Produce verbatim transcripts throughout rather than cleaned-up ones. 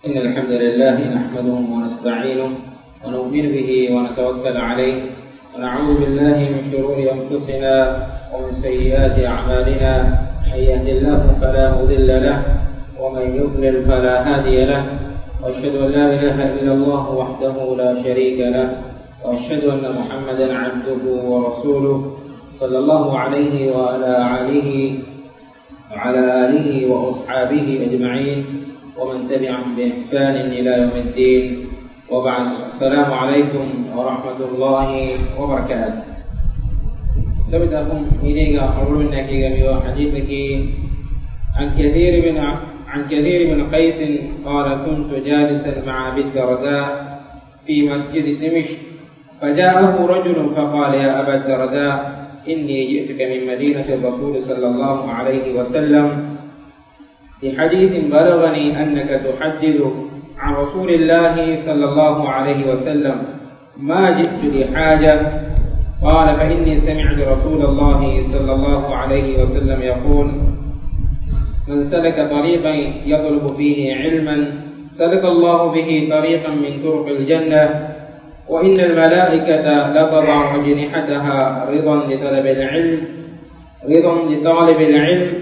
إن الحمد لله نحمده ونستعينه ونؤمن به ونتوكل عليه، ونعوذ بالله من شرور أنفسنا ومن سيئات أعمالنا. من يهد الله فلا مضل له، ومن يضلل فلا هادي له. وأشهد أن لا إله إلا الله وحده لا شريك له، وأشهد أن محمدا عبده ورسوله، صلى الله عليه وعلى آله وعلى آله وأصحابه أجمعين ومن تبعهم بإحسان إلى يوم الدين. وبعد، السلام عليكم ورحمة الله وبركاته. ލޮބުވެތި އަޚުން، އިނީގަ އަޅުގަނޑުމެންނާ އެކީގަ މިވާ ޙަދީޘަކީ، عن كثير بن، عن كثير بن قيس قال: كنت جالسا مع أبي الدرداء في مسجد دمشق، فجاءه رجل فقال: يا أبا الدرداء، إني جئتك من مدينة الرسول صلى الله عليه وسلم بحديث بلغني أنك تحدث عن رسول الله صلى الله عليه وسلم، ما جئت لحاجة. قال: فإني سمعت رسول الله صلى الله عليه وسلم يقول: من سلك طريقا يطلب فيه علما سلك الله به طريقا من طرق الجنة، وإن الملائكة لتضع أجنحتها رضا لطلب العلم، رضا لطالب العلم،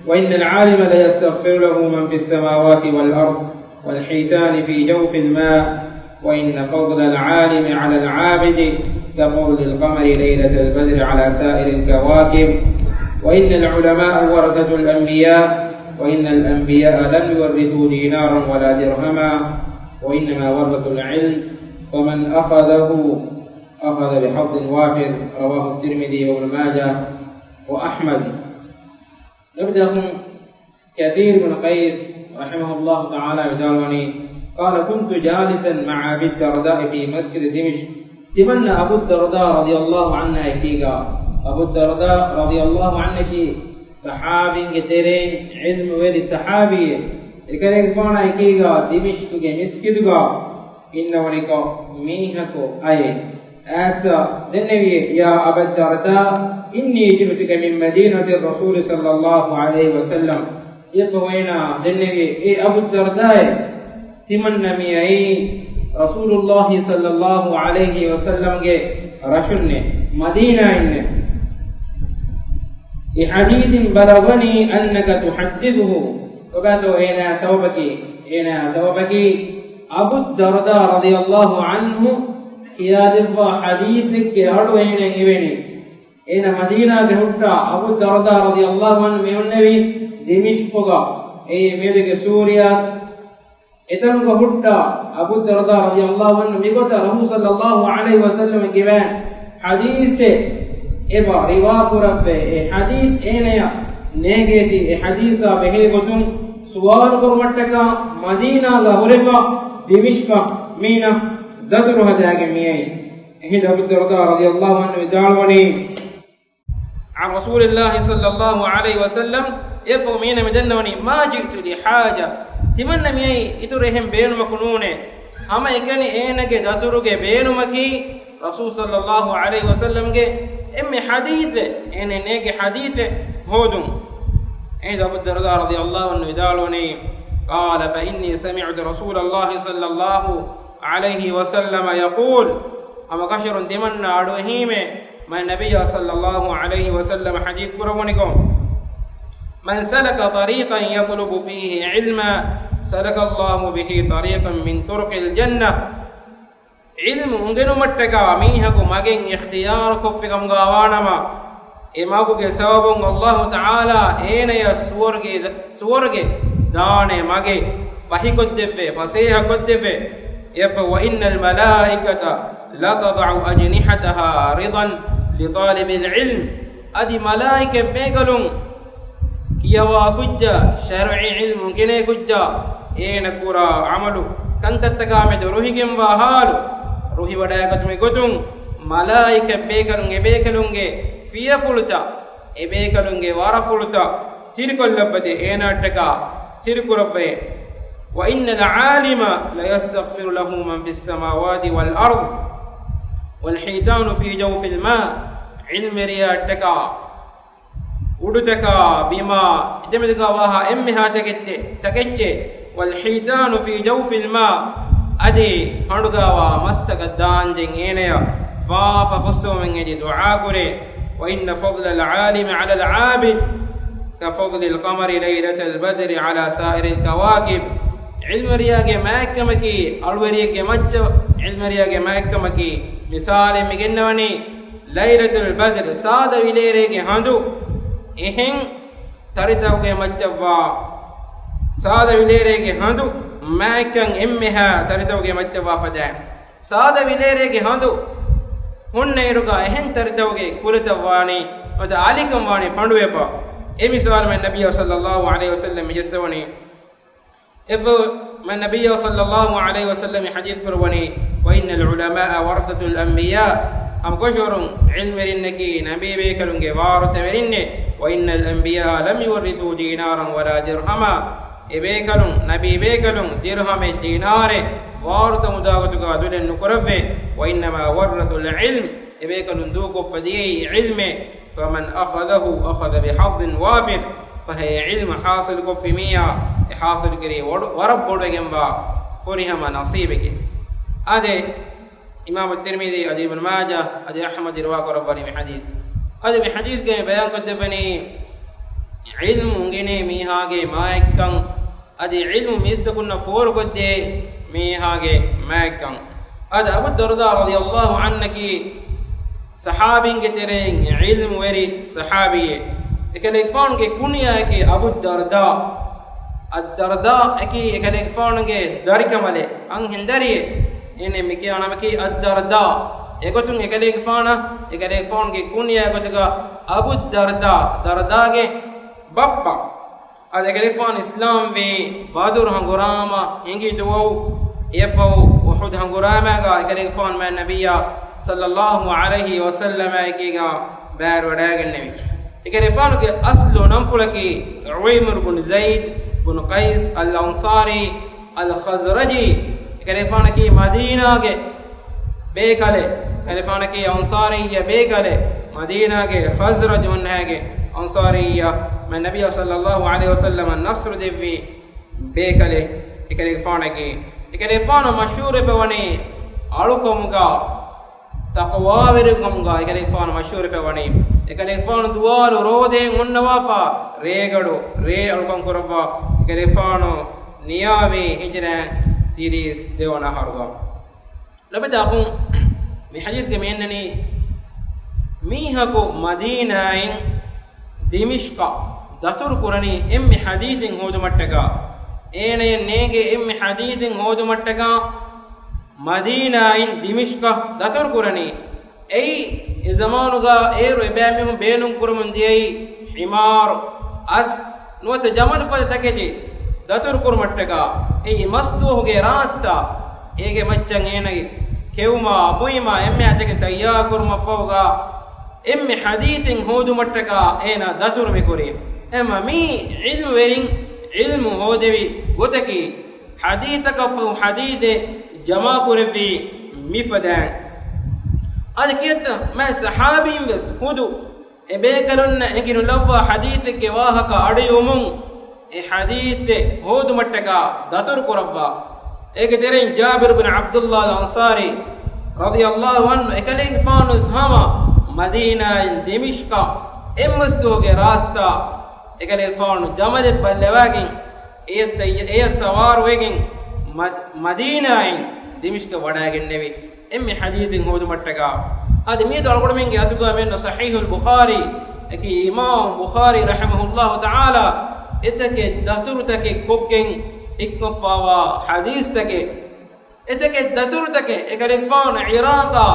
وإن العالم ليستغفر له من في السماوات والأرض، والحيتان في جوف الماء، وإن فضل العالم على العابد كفضل القمر ليلة البدر على سائر الكواكب، وإن العلماء ورثة الأنبياء، وإن الأنبياء لم يورثوا دينارا ولا درهما، وإنما ورثوا العلم، فمن أخذه أخذ بحظ وافر. رواه الترمذي وابن ماجه وأحمد. ލޮބުވެތި އަޚުން، ކަޘީރު ބިން ޤައިސް ރަޙިމަހުﷲ ތަޢާލާ ވިދާޅުވަނީ، قال: كنت جالسا مع أبي الدرداء في مسجد دمشق. ތިމަންނަ އަބޫ ދަރްދާ ރަޟިޔަﷲ ޢަންހާ އެކީގަ، އަބޫ ދަރްދާ ރަޟިޔަﷲ ޢަންހަކީ ޞަޙާބީންގެ ތެރެއިން ޢިލްމުވެރި ޞަޙާބީއެއް. އެކަލޭގެފާނާ އެކީގަ ދިމިޝްޤުގެ މިސްކިތުގަ އިންނަވަނިކޮށް، މީހަކު އައި އައިސް ދެންނެވި، يا أبا الدرداء، إني جئتك من مدينة الرسول صلى الله عليه وسلم. އެއަށްފަހު އޭނާ ދެންނެވި، އޭ އަބޫ ދަރްދާއޭ، ތިމަންނަ މިއައީ ރަސޫލުﷲ ޞައްލަﷲ ޢަލައިހި ވަސައްލަމްގެ ރަށުންނޭ، މަދީނާއިންނޭ. بحديث بلغني أنك تحدثه. ކޮބާތޯ އޭނާ ސަބަބަކީ؟ އޭނާ ސަބަބަކީ އަބޫ ދަރްދާ ރަޟިޔަﷲ ޢަންހު ކިޔާދެއްވާ ޙަދީޘެއްގެ އަޑު އޭނައަށް އިވެނީ. އޭނަ މަދީނާގަ ހުއްޓާ، އަބޫ ދަރްދާ ރަޟިޔަﷲ ޢަންހު މި އޮންނެވީ ދިމިޝްޤުގަ، އެއީ މިއަދުގެ ސޫރިޔާ، އެތަނުގަ ހުއްޓާ. އަބޫ ދަރްދާ ރަޟިޔަﷲ ޢަންހު މިގޮތަށް ރަސޫލު ޞައްލަﷲ ޢަލައިހި ވަސައްލަމަށް ކިޔަވާ ޙަދީޘެއް އެބަ ރިވާ ކުރައްވައި، އެ ޙަދީޘް އޭނަޔަށް ނޭގޭތީ، އެ ޙަދީޘާ ބެހޭ ގޮތުން ސުވާލު ކުރުމަށްޓަކާ މަދީނާގަ ހުރެފަ ދިމިޝްޤަށް މީނަ ދަތުރު ހަދާގެން މިއައީ. އެހިނދު އަބޫ ދަރްދާ ރަޟިޔަﷲ ޢަންހު ވިދާޅުވަނީ، عن رسول الله صلى الله عليه وسلم، އެއަށްފަހު މީނަ މި ދަންނަވަނީ، ما جئت لحاجة، ތިމަންނަ މިއައީ އިތުރު އެހެން ބޭނުމަކު ނޫނޭ. ހަމައެކަނި އޭނަގެ ދަތުރުގެ ބޭނުމަކީ ރަސޫލު ޞައްލަﷲ ޢަލައިހި ވަސައްލަމްގެ އެންމެ ޙަދީޘެއް، އޭނަ ނޭގެ ޙަދީޘެއް ހޯދުން. އެހިނދު އަބޫ ދަރްދާ ރަޟިޔަﷲ ޢަންހު ވިދާޅުވަނީ، قال فإني سمعت رسول الله صلى الله عليه وسلم يقول، ހަމަކަށަވަރުން ތިމަންނަ އަޑުއެހީމޭ، މާތް ނަބިއްޔާ ޞައްލަﷲ ޢަލައިހި ވަސައްލަމަ ޙަދީޘް ކުރައްވަނިކޮށް، من سلك طريقا يطلب فيه علما سلك الله به طريقا من طرق الجنة. ޢިލްމު އުނގެނުމަށްޓަކާ މީހަކު މަގެއް އިޚްތިޔާރު ކޮށްފި ކަމުގަ ވާނަމަ، އެ މަގުގެ ސަބަބުން ﷲ ތަޢާލާ އޭނަޔަށް ސުވަރުގެ، ސުވަރުގެ ދާނެ މަގެއް ފަހިކޮށްދެއްވޭ، ފަސޭހަކޮށްދެއްވޭ. އެއަށްފަހު، وإن الملائكة لتضع أجنحتها رضا لطالب العلم. އަދި މަލާއިކަތް ބޭކަލުން ކިޔަވާ ކުއްޖާ، ޝަރުޢީ ޢިލްމު ގެނޭ ކުއްޖާ، އޭނަ ކުރާ ޢަމަލު ކަންތައްތަކާމެދު ރުހިގެންވާ ޙާލު، ރުހިވަޑައިގަތުމުގެ ގޮތުން މަލާއިކަތް ބޭކަލުން އެބޭކަލުންގެ ފިޔަފުޅުތައް، އެބޭކަލުންގެ ވަރަފުޅުތައް ތިރިކޮށްލައްވަތޭ، އޭނާއަށްޓަކާ ތިރިކުރައްވައޭ. وإن العالم ليستغفر له من في السماوات والأرض والحيتان في جوف الماء. ޢިލްމުވެރިޔާއަށްޓަކާ އުޑުތަކާ ބިމާ އެދެމެދުގަ ވާހާ އެންމެހާ ތަކެއްޗެއް، ތަކެއްޗެއް والحيتان في جوف الماء، އަދި ފަނޑުގަވާ މަސްތަކަށް ދާންދެން އޭނަޔަށް ފާފަ ފުއްސެވުމެއް އެދި ދުޢާ ކުރޭ. وإن فضل العالم على العابد كفضل القمر ليلة البدر على سائر الكواكب. ޢިލްމުވެރިޔާގެ މާތްކަމަކީ، އަޅުވެރިއެއްގެ މައްޗަށް ޢިލްމުވެރިޔާގެ މާތްކަމަކީ، މިސާލެއް މި ގެންނަވަނީ، ލައިލަތުލް ބަދްރު، ސާދަ ވިލޭރޭގެ ހަނދު، އެހެން ތަރިތަކުގެ މައްޗަށްވާ، ސާދަ ވިލޭރޭގެ ހަނދު މާތްކަން އެންމެހާ ތަރިތަކުގެ މައްޗަށްވާ ފަދައިން. ސާދަ ވިލޭރޭގެ ހަނދު ހުންނައިރުގަ އެހެން ތަރިތަކުގެ ކުލަތައް ވާނީ ނުވަތަ އަލިކަން ވާނީ ފަނޑުވެފަ. އެ މިސާލު މާތް ނަބިއްޔާ ޞައްލައްލާހު ޢަލައިހި ވަސައްލަމް މި ޖައްސަވަނީ. އެއްވަ މާތް ނަބިއްޔާ ޞައްލައްލާހު ޢަލައިހި ވަސައްލަމް ޙަދީޘް ކުރައްވަނީ، وإن العلماء ورثة الأنبياء، ހަމަކޮށިވަރުން ޢިލްމުވެރިންނަކީ ނަބީބޭކަލުންގެ ވާރުތަވެރިންނޭ، وإن الأنبياء لم يورثوا دينارا ولا درهما، އެބޭކަލުން، ނަބީބޭކަލުން ދިރުހަމެއް ދީނާރެއް ވާރުތަ މުދާގޮތުގަ ދުލެއް ނުކުރެއްވޭ، وإنما ورثوا العلم، އެބޭކަލުން ދޫކޮށްފަ ދިޔައީ ޢިލްމެއް، فمن أخذه أخذ بحظ وافر، ފަހެ ޢިލްމު ޙާޞިލުކޮށްފި މީހާ އެ ޙާޞިލުކުރީ ވަރަށް ބޮޑުވެގެންވާ ފުރިހަމަ ނަޞީބެކޭ. އާދެ، އިމާމު ތިރްމިޛީ އަދި އިބްނު މާޖަހް އަދި އަޙްމަދު ރިވާ ކުރައްވަނީ މި ޙަދީޘް. އަދި މި ޙަދީޘްގައި ބަޔާންކޮށްދެއްވަނީ، ޢިލްމު އުނގެނޭ މީހާގެ މާތްކަން، އަދި ޢިލްމު މީސްތަކުންނަށް ފޯރުކޮށްދޭ މީހާގެ މާތްކަން. އަދި އަބޫ ދަރްދާ ރަޟިޔައްލާހު ޢަންހަކީ ޞަޙާބީންގެ ތެރެއިން ޢިލްމުވެރި ޞަޙާބީއެއް. އެކަލޭގެފާނުގެ ކުންޔާއަކީ އަބޫ ދަރްދާ. އައްދަރްދާ އަކީ އެކަލޭގެފާނުގެ ދަރިކަނބަލެއް، އަންހެން ދަރިއެއް. އޭނަ މި ކިޔާ ނަމަކީ އައްދަރްދާ. އެގޮތުން އެކަލޭގެފާނަށް، އެކަލޭގެފާނުގެ ކުންޔާ ގޮތުގަ އަބޫ ދަރްދާ، ދަރްދާގެ ބައްޕަ. އަދި އެކަލޭގެފާނު އިސްލާމްވީ ބަދުރު ހަނގުރާމަ ހިނގި ދުވަހު، އެއަށްފަހު އުޙުދު ހަނގުރާމައިގަ އެކަލޭގެފާނު މާތް ނަބިއްޔާ ޞައްލައްލާހު ޢަލައިހި ވަސައްލަމާއެކީގަ ބައިވެރިވަޑައިގެންނެވި. އެކަލޭގެފާނުގެ އަސްލު ނަންފުޅަކީ ޢުވައިމިރު ބުނު ޒައިދު ބުނު ޤައިސް އަލް އަންޞާރީ އަލް ޚަޒްރަޖީ. އެކަލޭގެފާނަކީ މަދީނާގެ ބޭކަލެއް. އެކަލޭގެފާނަކީ އަންޞާރީއްޔަ ބޭކަލެއް. މަދީނާގެ ޚަޒްރަޖު ވަންހައިގެ އަންޞާރީއްޔަ، މާތް ނަބިއްޔާ ޞައްލައްލާހު ޢަލައިހި ވަސައްލަމަށް ނަޞްރު ދެއްވި ބޭކަލެއް. އެކަލޭގެފާނަކީ، އެކަލޭގެފާނު މަޝްހޫރުވެފަ ވަނީ އަޅުކަމުގަ، ތަޤްވާވެރިކަމުގަ އެކަލޭގެފާނު މަޝްހޫރުވެފަ ވަނީ. އެކަލޭގެފާނު ދުވާލު ރޯދައިން އޮންނަވާފަ، ރޭގަޑު ރޭ އަޅުކަން ކުރައްވާ. އެކަލޭގެފާނު ނިޔާވީ ހިޖުރައިން ތިރީސް ދެވަނަ އަހަރުގަ. ލޮބުވެތި އަޚުން، މި ޙަދީޘްގަ މި އަންނަނީ، މީހަކު މަދީނާއިން ދިމިޝްޤަށް ދަތުރު ކުރަނީ އެންމެ ޙަދީޘެއް ހޯދުމަށްޓަކާ، އޭނަޔަށް ނޭނގޭ އެންމެ ޙަދީޘެއް ހޯދުމަށްޓަކާ، މަދީނާއިން ދިމިޝްޤަށް ދަތުރު ކުރަނީ. އެއީ، އެ ޒަމާނުގަ އޭރު އެބައިމީހުން ބޭނުން ކުރަމުން ދިޔައީ ޙިމާރު، އަސް، ނުވަތަ ޖަމަލު ފަދަ ތަކެތި ދަތުރު ކުރުމަށްޓަކާ. އެއީ މަސްދުވަހުގެ ރާސްތާ، އޭގެ މައްޗަށް އޭނަގެ ކެއުމާ، ބުއިމާ، އެންމެހާ ތަކެތި ތައްޔާރު ކުރުމަށްފަހުގަ އެންމެ ޙަދީޘެއް ހޯދުމަށްޓަކާ އޭނާ ދަތުރު މި ކުރީ. އެހެންވީމަ މީ ޢިލްމުވެރިން ޢިލްމު ހޯދެވި ގޮތަކީ، ޙަދީޘަކަށްފަހު ޙަދީޘެއް ޖަމާކުރެއްވީ މިފަދައިން. އަދި ކިއެއްތަ މާތް ޞަޙާބީން ވެސް ހުދު އެ ބޭކަލުންނަށް އެނގި ނުލައްވާ ޙަދީޘެއްގެ ވާހަކަ އަޑުއިވުމުން އެ ޙަދީޘެއް ހޯދުމަށްޓަކާ ދަތުރު ކުރައްވާ. އޭގެ ތެރެއިން ޖާބިރު ބިން ޢަބްދުﷲ އަލް އަންޞާރީ ރަޟިޔަﷲ ޢަންހު އެކަލޭގެފާނު ވެސް ހަމަ މަދީނާއިން ދިމިޝްޤަށް އެއްމަސްދުވަހުގެ ރާސްތާ އެކަލޭގެފާނު ޖަމަލެއް ބައްލަވާގެން އެޔަށް ތައްޔ-، އެޔަށް ސަވާރުވެގެން މަ-، މަދީނާއިން ދިމިޝްޤަށް ވަޑައިގެންނެވި. އެންމެ ޙަދީޘެއް ހޯދުމަށްޓަކާ. އަދި މިއަދު އަޅުގަނޑުމެންގެ އަތުގަ މިއަންނަ ޞަޙީޙުލް ބުޚާރީ އަކީ އިމާމު ބުޚާރީ ރަޙިމަހުﷲ ތަޢާލާ އެތަކެއް ދަތުރުތަކެއް ކޮށްގެން އެއްކޮށްފާވާ ޙަދީޘްތަކެއް. އެތަކެއް ދަތުރުތަކެއް އެކަލޭގެފާނު ޢިރާޤާ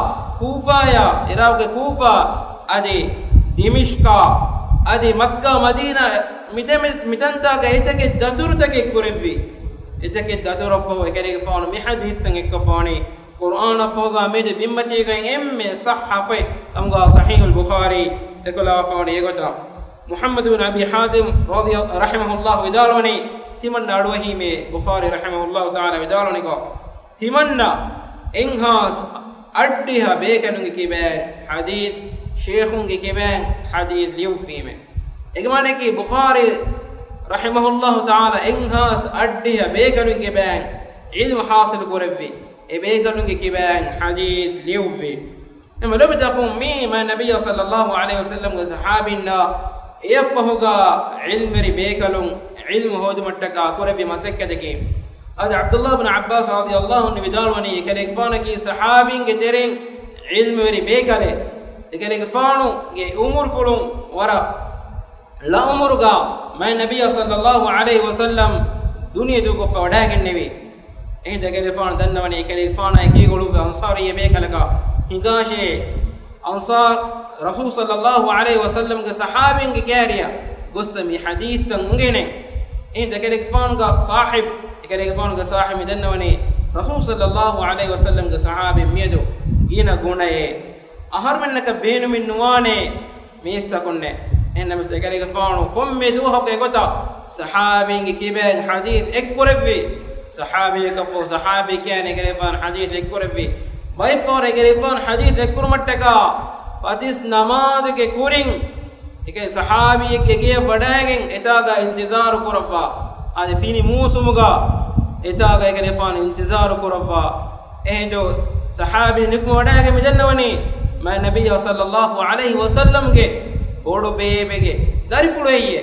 ކޫފާޔާ، ޢިރާޤުގެ ކޫފާ އަދި ދިމިޝްޤާ އަދި މައްކާ މަދީނާ މިތެމެ-، މިތަންތާގަ އެތަކެއް ދަތުރުތަކެއް ކުރެއްވި. އެތަކެއް ދަތުރަށްފަހު އެކަލޭގެފާނު މި ޙަދީޘްތައް އެއްކޮށްފާނީ. ޤުރްއާނަށްފަހުގަ މިއަދު ބިންމަތީގައި އެންމެ ޞައްޙަ ފޮތް ކަމުގަ ޞަޙީޙުލް ބުޚާރީ އެކުލަވާފަވަނީ އެގޮތަށް. މުޙައްމަދު ބިން އަބީ ޙާތިމް ރަޟިޔަ-، ރަޙިމަހުﷲ ވިދާޅުވަނީ، ތިމަންނަ އަޑުއެހީމޭ ބުޚާރީ ރަޙިމަހުﷲ ތަޢާލާ ވިދާޅުވަނިކޮށް، ތިމަންނަ އެއްހާސް އަށްޑިހަ ބޭކަލުންގެ ކިބައިން ޙަދީޘް، ޝޭޚުންގެ ކިބައިން ޙަދީޘް ލިޔުއްވީމޭ. އޭގެ މާނައަކީ ބުޚާރީ ރަޙިމަހުﷲ ތަޢާލާ އެއްހާސް އަށްޑިހަ ބޭކަލުންގެ ކިބައިން ޢިލްމު ޙާޞިލު ކުރެއްވި، އެ ބޭކަލުންގެ ކިބައިން ޙަދީޘް ލިޔުއްވި. އެމަ ލޮބިތަކުން މީ މާތް ނަބިއްޔާ ޞައްލައްލާހު ޢަލައިހި ވަސައްލަމްގެ ޞަޙާބީންނާ އެއަށްފަހުގާ ޢިލްމުވެރި ބޭކަލުން ޢިލްމު ހޯދުމަށްޓަކާ ކުރެއްވި މަސައްކަތަކީ. އަދި ޢަބްދުﷲ ބިން ޢައްބާސް ރަޟިޔަﷲ ޢަންހު ވިދާޅުވަނީ، އެކަލޭގެފާނަކީ ޞަޙާބީންގެ ތެރެއިން ޢިލްމުވެރި ބޭކަލެއް. އެކަލޭގެފާނުގެ ޢުމުރުފުޅުން ވަރަށް ލައުމުރުގާ މާތް ނަބިއްޔާ ޞައްލައްލާހު ޢަލައިހި ވަސައްލަމް ދުނިޔެ ދޫކޮށްފަ ވަޑައިގެންނެވި. އެހިނދު އެކަލޭގެފާނު ދަންނަވަނީ، އެކަލޭގެފާނާ އެކީ ގުޅުއްވި އަންޞާރީ ބޭކަލަކާ ހިނގާށޭ، އަންޞާރު ރަސޫލު ޞައްލައްލާހު ޢަލައިހި ވަސައްލަމްގެ ޞަޙާބީންގެ ކާރިޔަށް ގޮއްސަ މި ޙަދީޘްތައް އުނގެނެން. އެހިނދު އެކަލޭގެފާނުގެ ޞާޙިބް، އެކަލޭގެފާނުގެ ޞާޙިބް މި ދަންނަވަނީ، ރަސޫލު ޞައްލައްލާހު ޢަލައިހި ވަސައްލަމްގެ ޞަޙާބީން މިއަދު ގިނަ ގުނައޭ. އަހަރުމެންނަކަށް ބޭނުމެއް ނުވާނޭ މީސްތަކުންނެއް. އެހެންނަމަވެސް އެކަލޭގެފާނު ކޮންމެ ދުވަހަކު އެގޮތަށް ޞަޙާބީންގެ ކިބައިން ޙަދީޘް އެއްކުރެއްވި. ޞަޙާބީއަކަށްފަހު ޞަޙާބީ ކިޔާނެ އެކަލޭގެފާނު ޙަދީޘް އެއްކުރެއްވި. ބައެއްފަހަރު އެކަލޭގެފާނު ޙަދީޘް އެއްކުރުމަށްޓަކާ ފަތިސް ނަމާދުގެ ކުރިން އެކަ ޞަޙާބީއެއްގެ ގެޔަށް ވަޑައިގެން އެތާގަ އިންތިޒާރު ކުރައްވާ. އަދި ފިނި މޫސުމުގަ އެތާގަ އެކަލޭގެފާނު އިންތިޒާރު ކުރައްވާ. އެހިނދު ޞަޙާބީ ނިކުމެ ވަޑައިގެން މި ދަންނަވަނީ، މާތް ނަބިއްޔާ ޞައްލައްލާހު ޢަލައިހި ވަސައްލަމްގެ ބޮޑުބޭބެގެ ދަރިފުޅު ހެއްޔޭ.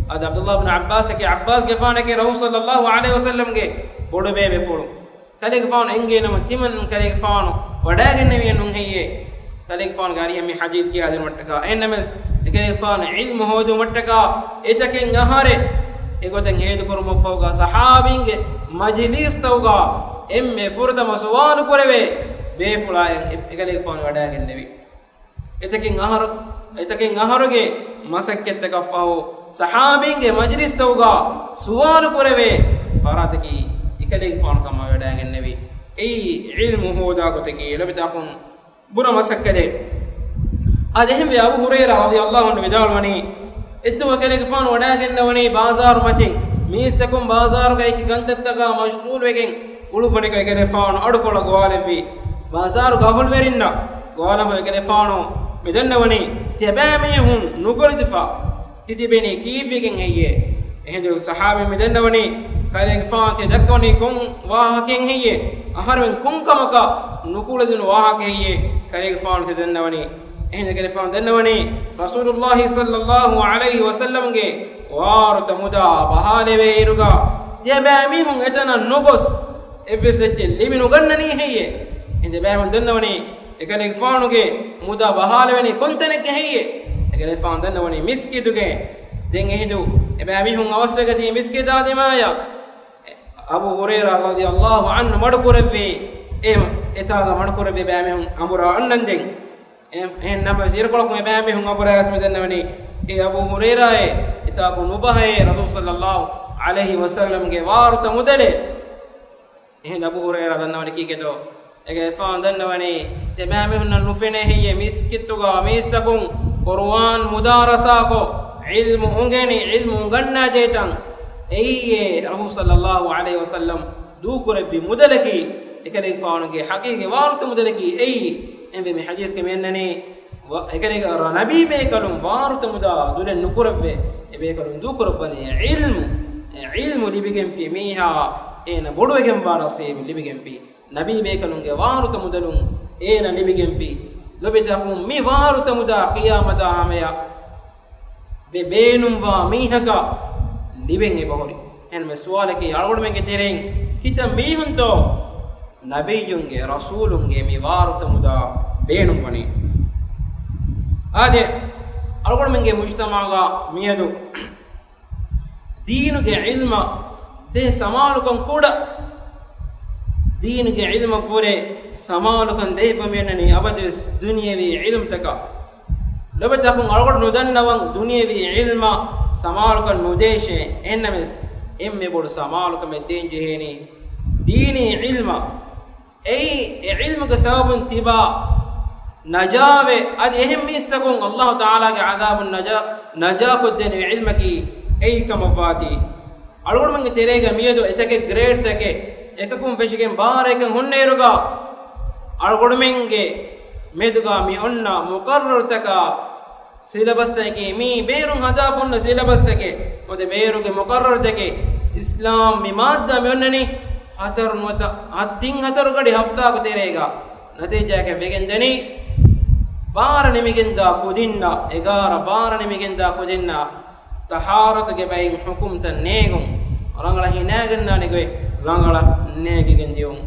އަދި ޢަބްދުﷲ ބިން ޢައްބާސް އަކީ ޢައްބާސްގެފާނަކީ ރަސޫލު ޞައްލައްލާހު ޢަލައިހި ވަސައްލަމްގެ ބޮޑުބޭބެފުޅު. ކަލޭގެފާނު އެނގޭނަމަ ތިމަން ކަލޭގެފާނު ވަޑައިގެންނެވިއެއް ނޫން ހެއްޔޭ. ކަލޭގެފާނުގެ އަރިހަށް މި ޙަދީޘް ކިޔާދިނުމަށްޓަކާ، އެހެންނަމަވެސް އެކަލޭގެފާނު ޢިލްމު ހޯދުމަށްޓަކާ އެތަކެއް އަހަރެއް އެގޮތަށް ހޭދަކުރުމަށްފަހުގަ ޞަޙާބީންގެ މަޖިލީސްތަކުގަ އެންމެ ފުރަތަމަ ސުވާލު ކުރެވޭ ބޭފުޅާއިން އެ-، އެކަލޭގެފާނު ވަޑައިގެންނެވި. އެތަކެއް އަހަރު، އެތަކެއް އަހަރުގެ މަސައްކަތްތަކަށްފަހު ޞަޙާބީންގެ މަޖިލީސްތަކުގަ ސުވާލު ކުރެވޭ ފަރާތަކީ އެކަލޭގެފާނު ކަމަށް ވަޑައިގެންނެވި. އެއީ ޢިލްމު ހޯދާ ގޮތަކީ ލޮބިތަކުން ބުރަ މަސައްކަތެއް. އަދި އެހެންވެ އަބޫ ހުރައިރާ ރަޟިޔަﷲ ޢަންހު ވިދާޅުވަނީ، އެއްދުވަހު އެކަލޭގެފާނު ވަޑައިގެންނަވަނީ ބާޒާރު މަތިން. މީސްތަކުން ބާޒާރުގައި އެކި ކަންތައްތަކާ މަޝްޣޫލުވެގެން އުޅުއްވަނިކޮށް އެކަލޭގެފާނު އަޑުކޮޅަށް ގޮވާލެއްވި. ބާޒާރުގެ އަހުލުވެރިންނަށް ގޮވާލަން އެކަލޭގެފާނު މި ދަންނަވަނީ، ތިޔަބައިމީހުން ނުކުޅެދިފަ ތިތިބެނީ ކީއްވެގެން ހެއްޔޭ؟ އެހިނދު ޞަޙާބީ މި ދަންނަވަނީ، ކަލޭގެފާނު ތި ދައްކަވަނީ ކޮން ވާހަކައެއް ހެއްޔޭ؟ އަހަރެމެން ކޮން ކަމަކަށް ނުކުޅެދުނު ވާހަކަ ހެއްޔޭ؟ ކަލޭގެފާނު ތި ދަންނަވަނީ. އެހިނދު އެކަލޭގެފާނު ދަންނަވަނީ، ރަސޫލުﷲ ޞައްލައްލާހު ޢަލައިހި ވަސައްލަމްގެ ވާރުތަ މުދާ ބަހާލެވޭއިރުގަ ތިޔަބައިމީހުން އެތަނަށް ނުގޮސް އެއްވެސް އެއްޗެއް ލިބި ނުގަންނަނީ ހެއްޔޭ؟ އެހިނދު އެބައިމީހުން ދަންނަވަނީ، އެކަލޭގެފާނުގެ މުދާ ބަހާލެވެނީ ކޮންތަނެއްގަ ހެއްޔޭ؟ އެކަލޭގެފާނު ދަންނަވަނީ މިސްކިތުގައޭ. ދެން އެހިނދު އެބައިމީހުން އަވަސްވެގަތީ މިސްކިތާ ދިމާޔަށް. އަބޫ ހުރައިރާ ރަޟިޔަﷲ ޢަންހު މަޑުކުރެއްވި. އެ އެތާގަ މަޑުކުރެއްވި ބައިމީހުން އަނބުރާ އަންނަންދެން. އެ-، އެހެންނަމަވެސް އިރުކޮޅަކުން އެބައިމީހުން އަނބުރާ އައިސް މި ދަންނަވަނީ، އޭ އަބޫ ހުރައިރާއޭ، އެތާކު ނުބަހައޭ ރަސޫލު ޞައްލައްލާހު ޢަލައިހި ވަސައްލަމްގެ ވާރުތަ މުދަލޭ. އެހެން އަބޫ ހުރައިރާ ދަންނަވަނީ ކީކޭތޯ؟ އެކަލޭގެފާނު ދަންނަވަނީ، ތިޔަބައިމީހުންނަށް ނުފެނޭ ހެއްޔޭ މިސްކިތުގަ މީސްތަކުން ޤުރުއާން މުދާރަސާކޮށް، ޢިލްމު އުނގެނި، ޢިލްމު އުނގަންނާދޭތަން؟ އެއީ ރަސޫލު ޞައްލައްލާހު ޢަލައިހި ވަސައްލަމް ދޫކުރެއްވި މުދަލަކީ، އެކަލޭގެފާނުގެ ޙަޤީޤީ ވާރުތަ މުދަލަކީ އެއީ. އެހެންވެ މި ޙަދީޘްގަ މި އަންނަނީ، ވަ-، އެކަލޭގެ ރަ-، ނަބީ ބޭކަލުން ވާރުތަ މުދާ ދުލެއް ނުކުރެއްވޭ. އެ ބޭކަލުން ދޫކުރައްވަނީ ޢިލްމު. އެ ޢިލްމު ލިބިގެންފި މީހާ އޭނަ ބޮޑުވެގެންވާ ނަސީބު ލިބިގެންފި. ނަބީ ބޭކަލުންގެ ވާރުތަ މުދަލުން އޭނަ ލިބިގެންފި. ލޮބިތަކުން މި ވާރުތަ މުދާ ޤިޔާމަތާ ހަމަޔަށް ބޭ-، ބޭނުންވާ މީހަކަށް ލިބެން އެބަހުރި. އެހެންމެ ސުވާލަކީ އަޅުގަނޑުމެންގެ ތެރެއިން ކިތައް މީހުންތޯ ނަބިއްޔުންގެ، ރަސޫލުންގެ މި ވާރުތަ މުދާ ބޭނުންވަނީ؟ އާދެ، އަޅުގަނޑުމެންގެ މުޖްތަމަޢުގަ މިއަދު ދީނުގެ ޢިލްމަށް ދޭ ސަމާލުކަން ކުޑަ. ދީނުގެ ޢިލްމަށްވުރެ ސަމާލުކަން ދޭފަ މިއަންނަނީ އަބަދުވެސް ދުނިޔެވީ ޢިލްމުތަކަށް. ލޮބުތަކުން އަޅުގަނޑު ނުދަންނަވަން ދުނިޔެވީ ޢިލްމަށް ސަމާލުކަން ނުދޭށޭ. އެހެންނަމަވެސް އެންމެ ބޮޑު ސަމާލުކަމެއް ދޭން ޖެހޭނީ ދީނީ ޢިލްމަށް. އެއީ އެ ޢިލްމުގެ ސަބަބުން ތިބާ ނަޖާވެ، އަދި އެހެން މީސްތަކުން ﷲ ތަޢާލާގެ ޢަޛާބުން ނަޖާ، ނަޖާކޮށްދޭނެ ޢިލްމަކީ އެއީ ކަމަށްވާތީ. އަޅުގަނޑުމެންގެ ތެރޭގަ މިއަދު އެތަކެއް ގްރޭޑްތަކެއް އެކަކުން ފެށިގެން ބާރައަކަށް ހުންނައިރުގަ، އަޅުގަނޑުމެންގެ މެދުގަ މި އޮންނަ މުޤައްރަރުތަކާ ސިލަބަސްތަކަކީ މީ ބޭރުން ހަދާފަ ހުންނަ ސިލަބަސްތަކެއް. ނުވަތަ ބޭރުގެ މުޤައްރަރުތަކެއް އިސްލާމް މި މާއްދާ މި އޮންނަނީ ހަތަރު ނުވަތަ ހަ-، ތިން ހަތަރު ގަޑި ހަފްތާއަކު ތެރޭގަ. ނަތީޖާއަކަށް ވެގެންދަނީ، ބާރަ ނިމިގެންދާ ކުދިންނަށް، އެގާރަ ބާރަ ނިމިގެންދާ ކުދިންނަށް ޠަހާރަތުގެ ބައިން ޙުކުމްތައް ނޭގުން، ރަނގަޅަށް ހިނާގެންނާނެ ގޮތް ރަނގަޅަށް ނޭގިގެން ދިޔުން.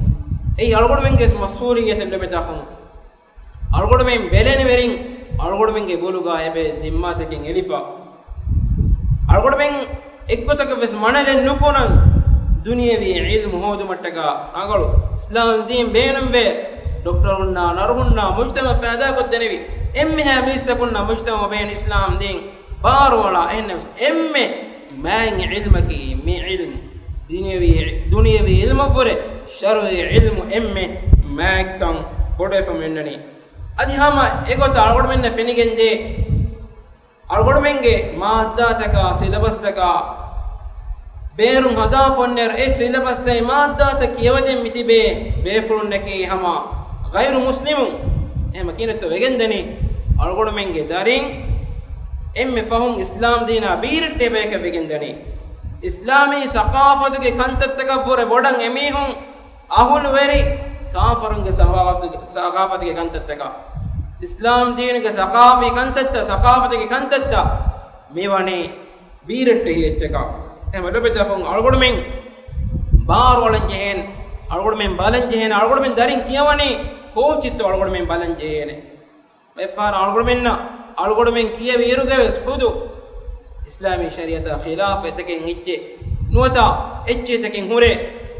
އެއީ އަޅުގަނޑުމެންގެ މަސްއޫލިއްޔަތެއް ލޮބުވެތި އަޚުން. އަޅުގަނޑުމެން ބެލެނިވެރިން އަޅުގަނޑުމެންގެ ބޮލުގަ އެބަ ޒިންމާތަކެއް އެޅިފަ. އަޅުގަނޑުމެން އެއްގޮތަކަށް ވެސް މަނަލެއް ނުކުރަން، ދުނިޔަވީ ޢިލްމު ހޯދުމަށްޓަކާ ރަނގަޅު އިސްލާމް ދީން ބޭނުންވޭ. ޑޮކްޓަރުންނާ، ނަރުހުންނާ، މުޖްތަމަޢަށް ފައިދާކޮށްދެނެވި އެންމެހާ މީސްތަކުންނާ މުޖްތަމަޢު ބޭނުން އިސްލާމް ދީން ބާރުއަޅާ. އެހެންނަމަވެސް އެންމެ މާތް ޢިލްމަކީ މި ޢިލްމު، ދުނިޔަވީ، ދުނިޔަވީ ޢިލްމަށްވުރެ ޝަރުޢީ ޢިލްމު އެންމެ މާތްކަން ބޮޑުވެފަ މިއޮންނަނީ. އަދި ހަމަ އެގޮތަށް އަޅުގަނޑުމެންނަށް ފެނިގެންދޭ، އަޅުގަނޑުމެންގެ މާއްދާތަކާ، ސިލަބަސްތަކާ ބޭރުން ހަދާފަ އޮންނައިރު، އެ ސިލަބަސްތައް، އެ މާއްދާތައް ކިޔަވަދެން މިތިބޭ ބޭފުޅުންނަކީ ހަމަ ޣައިރު މުސްލިމުން. އެހެމަ ކިހިނެއްތޯ ވެގެންދަނީ؟ އަޅުގަނޑުމެންގެ ދަރިން އެންމެ ފަހުން އިސްލާމް ދީނާ ބީރައްޓޭ ބަޔަކަށް ވެގެންދަނީ. އިސްލާމީ ސަޤާފަތުގެ ކަންތައްތަކަށްވުރެ ބޮޑަށް އެމީހުން އަހުލުވެރި ކާފަރުންގެ ސަޤާފަތުގެ، ސަޤާފަތުގެ ކަންތައްތަކަށް، އިސްލާމް ދީނުގެ ސަޤާފީ ކަންތައްތައް، ސަޤާފަތުގެ ކަންތައްތައް މިވަނީ ބީރައްޓެހި އެއްޗަކަށް. އެހެމަ ލޮބުވެތި އަޚުން، އަޅުގަނޑުމެން ބާރުއަޅަން ޖެހޭނެ، އަޅުގަނޑުމެން ބަލަން ޖެހޭނެ، އަޅުގަނޑުމެން ދަރިން ކިޔަވަނީ ކޯއްޗެއްތޯ އަޅުގަނޑުމެން ބަލަން ޖެހޭނެ. އެއްފަހަރަށް އަޅުގަނޑުމެންނަށް، އަޅުގަނޑުމެން ކިޔެވި އިރުގަވެސް ޚުދު އިސްލާމީ ޝަރީޢަތާ ޚިލާފް އެތަކެއް އެއްޗެއް ނުވަތަ އެއްޗެއް ތަކެއް ހުރޭ.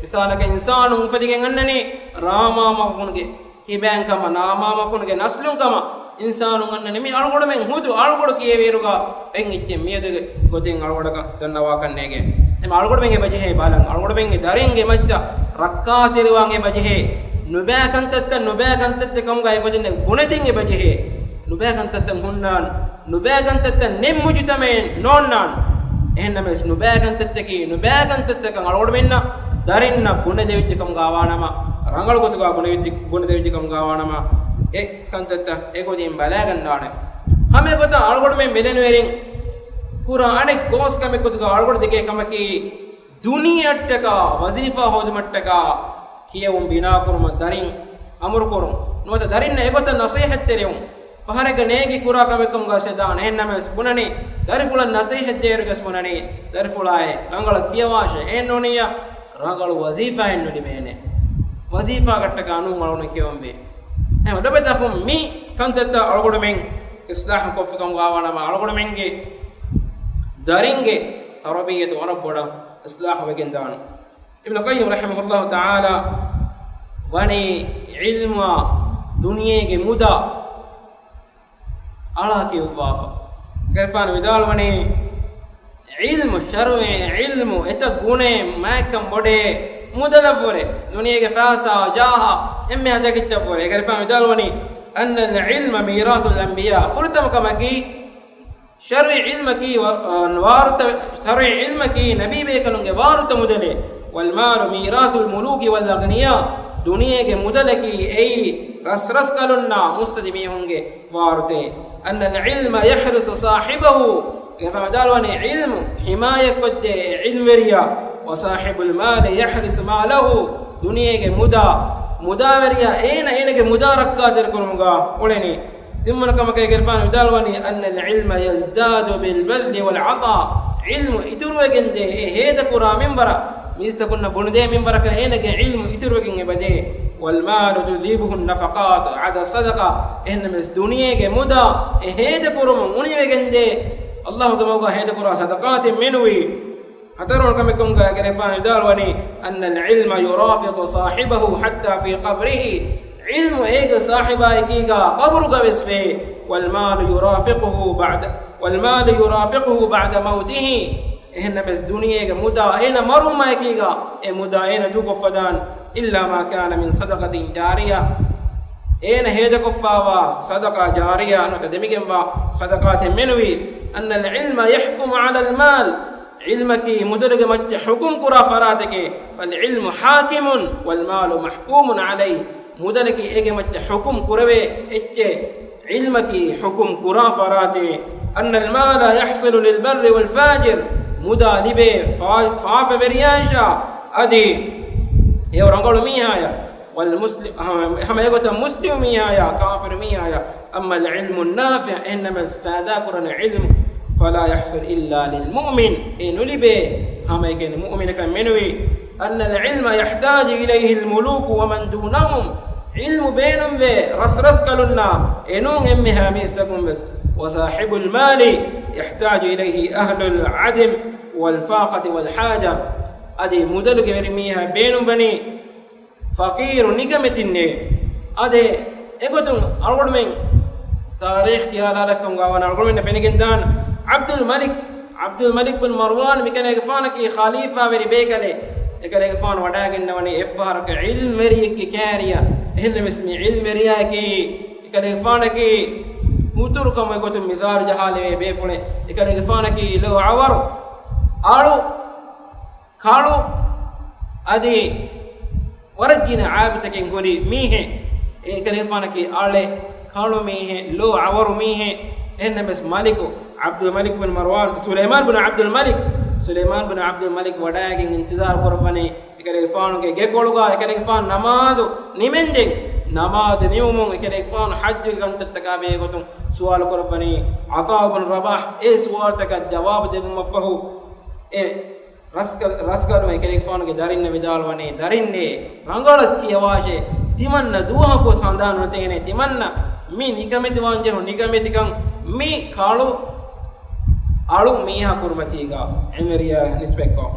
މިސާލަކަށް، އިންސާނުން އުފެދިގެން އަންނަނީ ރާމާމަކުނުގެ ކިބައިން ކަމަށް، ރާމާމަކުނުގެ ނަސްލުން ކަމަށް. އިންސާނުން އަންނަނީ މި އަޅުގަނޑުމެން ޚުދު އަޅުގަނޑު ކިޔެވި އިރުގަ އެއްޗެއް މިއަދުގެ ގޮތެއް އަޅުގަނޑަކަށް ދަންނަވާކަށް ނޭގެ. އެމަ އަޅުގަނޑުމެން އެބަޖެހޭ ބަލަން. އަޅުގަނޑުމެންގެ ދަރިންގެ މައްޗަށް ރައްކާތެރިވާން އެބަޖެހޭ. ނުބައި ކަންތައްތައް، ނުބައި ކަންތައްތައް ކަމުގަ އެގޮތެއް ބުނެދިން އެބަޖެހޭ. ނުބައި ކަންތައްތައް ހުންނާން. ނުބައި ކަންތައްތައް ނެތް މުޖުތަމައެއް ނޯންނާން. އެހެންނަމަވެސް ނުބައި ކަންތައްތަކީ، ނުބައި ކަންތައްތަކަށް އަޅުގަނޑުމެންނަށް ދަރިންނަށް ބުނެދެވިއްޖެ ކަމުގަ ވާނަމަ، ރަނގަޅު ގޮތުގަ ބުނެވިއްޖެ، ބުނެދެވިއްޖެ ކަމުގަ ވާނަމަ، އެ ކަންތައްތައް އެގޮތް ބަލައިގަންނާނެ. ހަމަ އެގޮތަށް އަޅުގަނޑުމެން ބެލެނިވެރިން ކުރާ އަނެއް ގޯސް ކަމެއް ގޮތުގަ އަޅުގަނޑު ދެކޭ ކަމަކީ، ދުނިޔެއަށްޓަކާ، ވަޒީފާ ހޯދުމަށްޓަކާ ކިޔެވުން ބިނާކުރުމަށް ދަރިން އަމުރުކުރުން. ނުވަތަ ދަރިންނަށް އެގޮތަށް ނަސޭހަތްތެރިވުން. ފަހަރެއްގަ ނޭގި ކުރާ ކަމެއް ކަމުގަ އަސްވެދާނެ. އެހެންނަމަވެސް ބުނަނީ، ދަރިފުޅަށް ނަސޭހަތް ދޭއިރުގަސް ބުނަނީ، ދަރިފުޅާއޭ، ރަނގަޅަށް ކިޔަވާށޭ. އެހެން ނޫނިއްޔާ، ރަނގަޅު ވަޒީފާއެއް ނުލިބޭނެ. ވަޒީފާގައްޓަކާ ނޫން އަޅުގަނޑު ކިޔަވަންވީ. އެހެން ލޮބުވެތި އަޚުން، މި ކަންތައްތައް އަޅުގަނޑުމެން އިސްލާހު ކޮށްފިކަމުގަ ވާނަމަ، އަޅުގަނޑުމެންގެ ދަރިންގެ ތަރުބިއްޔަތު ވަރަށް ބޮޑަށް އިސްލާހު ވެގެންދާނެ. އިބްނު ޤައްޔިމް ރަޙިމަހުﷲ ތަޢާލާ ވަނީ ޢިލްމާ ދުނިޔޭގެ މުދާ އަޅާ ކިޔުއްވާފަ. އެކަލޭގެފާނު ވިދާޅުވަނީ، ޢިލްމު، ޝަރުޢީ ޢިލްމު، އެތައް ގުނައެއް މާތްކަން ބޮޑޭ މުދަލަށްވުރެ ދުނިޔޭގެ ފައިސާ ޖާހާ އެންމެ ހަދަކެއްޗަށްވުރެ. އެކަލޭގެފާނު ވިދާޅުވަނީ، أن العلم ميراث الأنبياء. ފުރަތަމަ ކަމަކީ، ޝަރުޢީ ޢިލްމަކީ ވަ-، ވާރުތަ، ޝަރުޢީ ޢިލްމަކީ ނަބީބޭކަލުންގެ ވާރުތަ މުދަލެއް. والمال ميراث الملوك والأغنياء. ދުނިޔޭގެ މުދަލަކީ އެއީ ރަސްރަސްކަލުންނާ މުއްސަދި މީހުންގެ ވާރުތައެއް. أن العلم يحرس صاحبه. އެކަލޭގެފާނު ވިދާޅުވަނީ ޢިލްމު ޙިމާޔަތްކޮށްދޭ އެ ޢިލްމުވެރިޔާ. وصاحب المال يحرس ماله. ދުނިޔޭގެ މުދާ، މުދާވެރިޔާ އޭނަ އޭނަގެ މުދާ ރައްކާތެރިކުރުމުގަ އުޅެނީ. ތިންވަނަ ކަމަކަށް އެކަލޭގެފާނު ވިދާޅުވަނީ، أن العلم يزداد بالبذل والعطاء. ޢިލްމު އިތުރުވެގެންދޭ އެ ހޭދަކުރާ މިންވަރަށް، މީސްތަކުންނަށް ބުނެދޭ މިންވަރަކަށް އޭނަގެ ޢިލްމު އިތުރުވެގެން އެބަދޭ. والمال تذهبه النفقات عدا الصدقة. އެހެންނަމަވެސް ދުނިޔޭގެ މުދާ އެ ހޭދަކުރުމުން އުނިވެގެންދޭ، ﷲގެ މަގުގަ ހޭދަކުރާ ޞަދަޤާތެއް މެނުވީ. ހަތަރުވަނަ ކަމެއް ކަމުގަ އެކަލޭގެފާނު ވިދާޅުވަނީ، أن العلم يرافق صاحبه حتى في قبره. ޢިލްމު އޭގެ ސާހިބާއެކީގަ ޤަބުރުގަވެސް ވޭ. والمال يرافقه بعد، والمال يرافقه بعد موته. އެހެންނަމަވެސް ދުނިޔޭގެ މުދާ އޭނަ މަރުވުމާއެކީގަ އެ މުދާ އޭނަ ދޫކޮށްފަދާނެ. إلا ما كان من صدقة جارية. އޭނަ ހޭދަކޮށްފާވާ ޞަދަޤާ ޖާރިޔާ ނުވަތަ ދެމިގެންވާ ޞަދަޤާތެއް މެނުވީ. أن العلم يحكم على المال. ޢިލްމަކީ މުދަލުގެ މައްޗަށް ޙުކުމް ކުރާ ފަރާތެކޭ. فالعلم حاكم والمال محكوم عليه. މުދަލަކީ އޭގެ މައްޗަށް ޙުކުމް ކުރެވޭ އެއްޗެއް، ޢިލްމަކީ ޙުކުމް ކުރާ ފަރާތެއް. أن المال يحصل للبر والفاجر. މުދާ ލިބޭ ފާ-، ފާފަވެރިޔާއަށާ އަދި އެ ރަނގަޅު މީހާޔަށް، ވަލް މުސްލިމް، ހަމަ، ހަމަ އެގޮތަށް މުސްލިމް މީހާޔާ ކާފިރު މީހާޔާ، أما العلم النافع، އެހެންނަމަވެސް ފައިދާކުރަން ޢިލްމު، فلا يحصل إلا للمؤمن، އެ ނުލިބޭ ހަމައެކަނި މުއުމިނަކަށް މެނުވީ، أن العلم يحتاج إليه الملوك ومن دونهم، ޢިލްމު ބޭނުންވޭ ރަސްރަސްކަލުންނާ، އެނޫން އެންމެހާ މީސްތަކުން ވެސް. وصاحب المال يحتاج إليه أهل العدم والفاقة والحاجة. އަދި މުދަލުގެ ވެރިމީހާ ބޭނުންވަނީ ފަޤީރު ނިކަމެތިންނޭ. އަދި އެގޮތުން އަޅުގަނޑުމެން ތާރީޚް ކިޔާލާލަފިކަމުގަ ވަން އަޅުގަނޑުމެންނަށް ފެނިގެންދާން ޢަބްދުލް މަލިކް ޢަބްދުލް މަލިކް ބިން މަރުވާން މިކަނޭގެފާނަކީ ޚަލީފާވެރި ބޭކަލެއް. އެކަލޭގެފާނު ވަޑައިގެންނަވަނީ އެއްފަހަރަކަށް ޢިލްމްވެރިއެއްގެ ކާރިޔަށް. އެހެންނަމަވެސް މި ޢިލްމްވެރިޔާއަކީ އެކަލޭގެފާނަކީ ހުތުރުކަމުގެ ގޮތުން މިސާލު ޖަހާލެވޭ ބޭފުޅެއް. އެކަލޭގެފާނަކީ ލޯ އަވަރު، އަޅު، ކަޅު، އަދި ވަރަށް ގިނަ އައިބުތަކެއް ހުރި މީހެއް. އެކަލޭގެފާނަކީ އަޅެއް، ކަޅު މީހެއް، ލޯ އަވަރު މީހެއް. އެހެންނަމަވެސް މަލިކު ޢަބްދުލް މަލިކް ބިން މަރުވާން، ސުލައިމާން ބިން ޢަބްދުލް މަލިކް، ސުލައިމާން ބިން ޢަބްދުލް މަލިކް ވަޑައިގެން އިންތިޒާރު ކުރައްވަނީ އެކަލޭގެފާނުގެ ގެކޮޅުގަ. އެކަލޭގެފާނު ނަމާދު ނިމެންދެން، ނަމާދު ނިމުމުން އެކަލޭގެފާނު ޙައްޖުގެ ކަންތައްތަކާ ބެހޭގޮތުން ސުވާލު ކުރައްވަނީ ޢަޠާ ބިން ރަބާޙް. އެ ސުވާލުތަކަށް ޖަވާބު ދެއްވުމަށްފަހު، އެ ރަސްކަ-، ރަސްކަލުން އެކަލޭގެފާނުގެ ދަރިންނަށް ވިދާޅުވަނީ، ދަރިންނޭ، ރަނގަޅަށް ކިޔަވާށޭ، ތިމަންނަ ދުވަހަކުވެސް ހަނދާން ނުވެތޭނެ، ތިމަންނަ މި ނިކަމެތިވާން ޖެހުނު ނިކަމެތިކަން މި ކަޅު އަޅު މީހާ ކުރިމަތީގަ ޢިލްމްވެރިޔާ ނިސްބަތްކޮށް.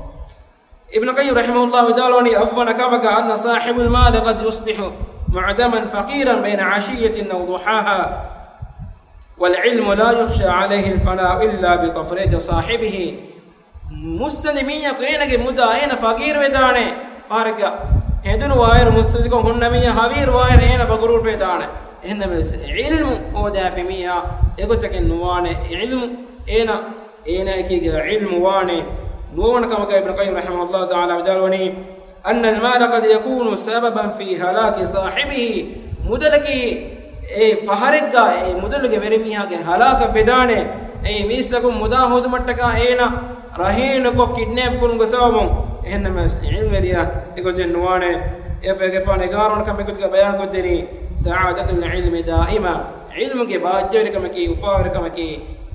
އިބްނު ޤައްޔިމް ރަޙިމަހުﷲ ވިދާޅުވަނީ، އަށްވަނަ ކަމަކަށް، أن صاحب المال قد يصبح معدما فقيرا بين عشية أو ضحاها، والعلم لا يخشى عليه الفناء إلا بتفريط صاحبه. މުއްސަނދި މީހަކު އޭނަގެ މުދާ އޭނަ ފަޤީރުވެދާނެ. ފަހަރެއްގަ ހެނދުނު ވާއިރު މުއްސަނދިކޮށް ހުންނަ މީހާ ހަވީރު ވާއިރު އޭނަ ބަގުރޫޓުވެދާނެ. އެހެންނަމަވެސް ޢިލްމު ހޯދާފި މީހާ އެގޮތަކެއް ނުވާނެ. ޢިލްމު އޭނަ، އޭނައަކީގެ ޢިލްމު ވާނެ. ނުވަވަނަ ކަމަކަށް އިބްނު ޤައްޔިމް ރަޙިމަހުﷲ ތަޢާލާ ވިދާޅުވަނީ، أن المال قد يكون سببا في هلاك صاحبه. މުދަލަކީ އެ ފަހަރެއްގަ އެ މުދަލުގެ ވެރިމީހާގެ ހަލާކަށް ވެދާނެ. އެއީ މީސްތަކުން މުދާ ހޯދުމަށްޓަކާ އޭނަ ރަހީނުކޮށް ކިޑްނޭޕް ކުރުމުގެ ސަބަބުން. އެހެންނަމަވެސް ޢިލްމްވެރިޔާ އެގޮތެއް ނުވާނެ. އެފަ އެގެފާނު އެގާރަ ވަނަ ކަމެއް ގޮތުގަ ބަޔާންކޮށްދެނީ، سعادة العلم دائمة. ޢިލްމުގެ ބާއްޖަވެރިކަމަކީ، އުފާވެރިކަމަކީ،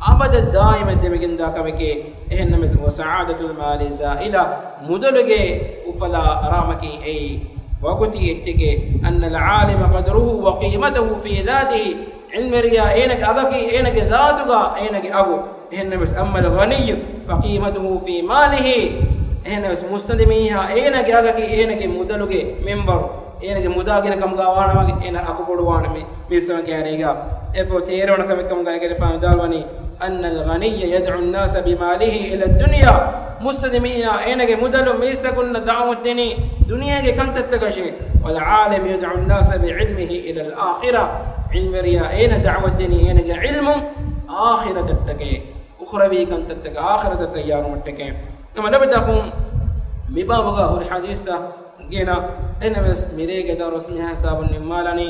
އަބަދަށް ދާއިމަށް ދެމިގެންދާ ކަމެކޭ. އެހެންނަމަވެސް، وسعادة المال زائلة، މުދަލުގެ އުފަލާ އަރާމަކީ އެއީ ވަގުތީ އެއްޗެކޭ. أن العالم قدره وقيمته في ذاته، ޢިލްމްވެރިޔާ އޭނަގެ އަގަކީ އޭނަގެ ޒާތުގަ އޭނަގެ އަގު. އެހެންނަމަވެސް، أما الغني فقيمته في ماله، އެހެންނަމަވެސް، މުއްސަނދި މީހާ އޭނަގެ އަގަކީ އޭނަގެ މުދަލުގެ މިންވަރު. އޭނަގެ މުދާ ގިނަ ކަމުގަ ވާނަމަ އޭނަ އަގު ބޮޑުވާނެ މި މީސްތަކުން ކައިރީގަ. އެފަ ތޭރަވަނަ ކަމެއް ކަމުގަ އެގެރެފާނު ވިދާޅުވަނީ، أن الغني يدعو الناس بماله إلى الدنيا، މުއްސަނދި މީހާ އޭނަގެ މުދަލުން މީސްތަކުންނަށް ދަޢުވަތު ދެނީ ދުނިޔޭގެ ކަންތައްތަކަށޭ. والعالم يدعو الناس بعلمه إلى الآخرة، ޢިލްމްވެރިޔާ އޭނަ ދަޢުވަތު ދެނީ އޭނަގެ ޢިލްމުން އާޚިރަތަށްޓަކައި، އުޚްރަވީ ކަންތައްތަކަށް އާޚިރަތަށް ތައްޔާރުވުމަށްޓަކައި. ނަމަ ލަބެތަކުން މިބާބުގަ ހުރި ޙަދީޘްތައް ގިނަ. އެހެންނަމަވެސް މިރޭގެ ދަރުސް މިހާ ހިސާބުން ނިންމާލަނީ.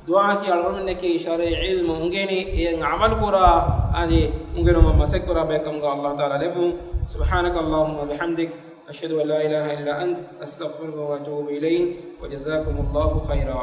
ދުޢާއަކީ އަޅުގަނޑުމެންނަކީ ޝަރުޢީ ޢިލްމު އުނގެނި، އެއަށް ޢަމަލު ކުރާ، އަދި އުނގެނުމަށް މަސައްކަތް ކުރާ ބައެއް ކަމުގަ ﷲ ތަޢާލާ ލެއްވުން. سبحانك اللهم وبحمدك، أشهد أن لا إله إلا أنت، أستغفرك وأتوب إليك، وجزاكم الله خيرا.